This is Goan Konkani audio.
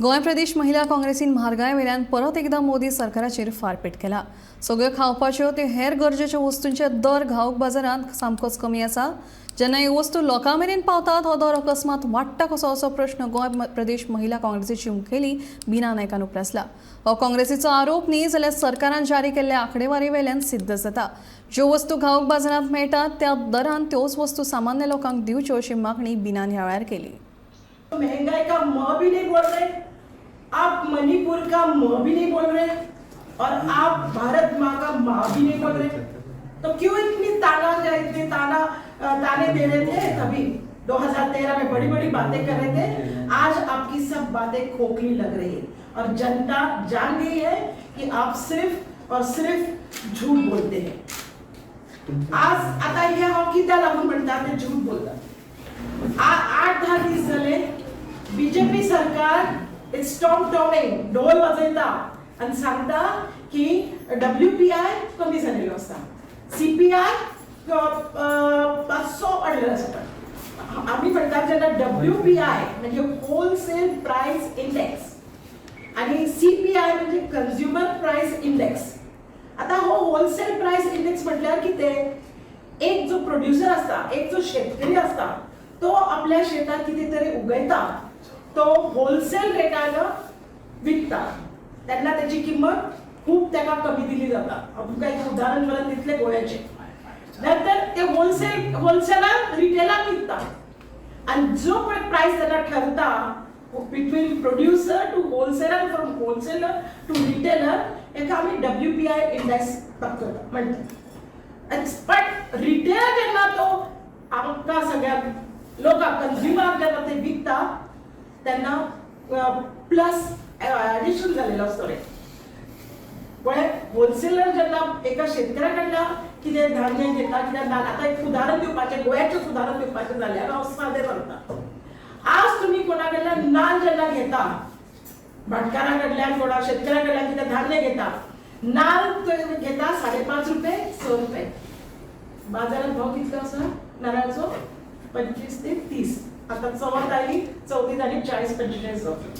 गोंय प्रदेश महिला काँग्रेसीन म्हारगाय वयल्यान परत एकदां मोदी सरकाराचेर फारपेट केला. सगळ्यो खावपाच्यो त्यो हेर गरजेच्यो वस्तूंचे दर घाऊक बाजारांत सामकोच कमी आसा. जेन्ना ह्यो वस्तू लोकां मेरेन पावतात हो दर अकस्मात वाडटा कसो असो प्रश्न गोंय प्रदेश महिला काँग्रेसीची मुखेली बिना नायकान उप्रासला. हो काँग्रेसीचो आरोप न्ही जाल्यार सरकारान जारी केल्ल्या आंकडेवारी वयल्यान सिद्ध जाता. ज्यो वस्तू घाऊक बाजारांत मेळटात त्या दरान त्योच वस्तू सामान्य लोकांक दिवच्यो अशी मागणी बिनान ह्या वेळार केली. महंगाई का म भी नहीं बोल रहे आप, मणिपुर का म भी नहीं बोल रहे और आप भारत माँ का माँ भी नहीं बोल रहे, तो क्यों इतनी ताना, इतने ताना ताने दे रहे थे? तभी 2013 में बड़ी बड़ी बातें कर रहे थे. आज आपकी सब बातें खोखली लग रही है और जनता जान गई है कि आप सिर्फ और सिर्फ झूठ बोलते हैं. आज आता हे हांव कित्याक लागून म्हणटा ते झूठ बोलतात? 8-10 दीस जाले, बीजेपी सरकार it's Tom टॉमिंग, ढोल वाजयता आनी सांगता की डब्ल्यू पी I कमी जालेलो आसा, सीपीआय मातसो वाडलेलो आसा. आमी म्हणटात, जेन्ना डब्ल्यू पी I म्हणजे होलसेल प्रायस इंडेक्स आणि सीपीआय म्हणजे कन्झ्युमर प्रायस इंडेक्स. आता हो होलसेल प्रायस इंडेक्स म्हटल्यार कितें? एक जो प्रोड्युसर आसता, एक जो शेतकरी आसता, तो आपल्या शेतात कितें तरी उगयता, तो होलसेल रेटान विकता तेन्ना त्याची किंमत खूब ताका कमी दिली जाता. हांव तुमकां एक उदाहरण म्हणून दितलें गोव्याचें. नंतर ते होलसेलान रिटेलान विकता आणि जो पळय प्रायस ताका ठरता between producer to wholesaler, from wholesaler to retailer, हेका आमी डब्ल्यू पी I index म्हणटा. बट रिटेलर जेन्ना तो आमकां सगळ्या लोकांक, कन्झ्युमराक जेन्ना ते विकता, तेन्ना प्लस एडिशन जालेलो आसतो रेट. पळय, होलसेलर जेन्ना एका शेतकऱ्या कडल्यान कितें धान्य घेता, कित्याक ना, आतां एक उदाहरण दिवपाचें, गोंयाचेंच उदाहरण दिवपाचें जाल्यार हांव सादें सांगता. आज तुमी कोणा कडल्यान नाल जेन्ना घेता, भाटकारा कडल्यान, कोणा शेतकऱ्या कडल्यान कितें धान्य घेता, नाल ते घेता 5.5 रुपये, 6 रुपये. बाजारात भाव कितलो आसा नारळाचो? 25 ते 30. आता चवथ आयली, चवथीत आनी 40-45 जातलो.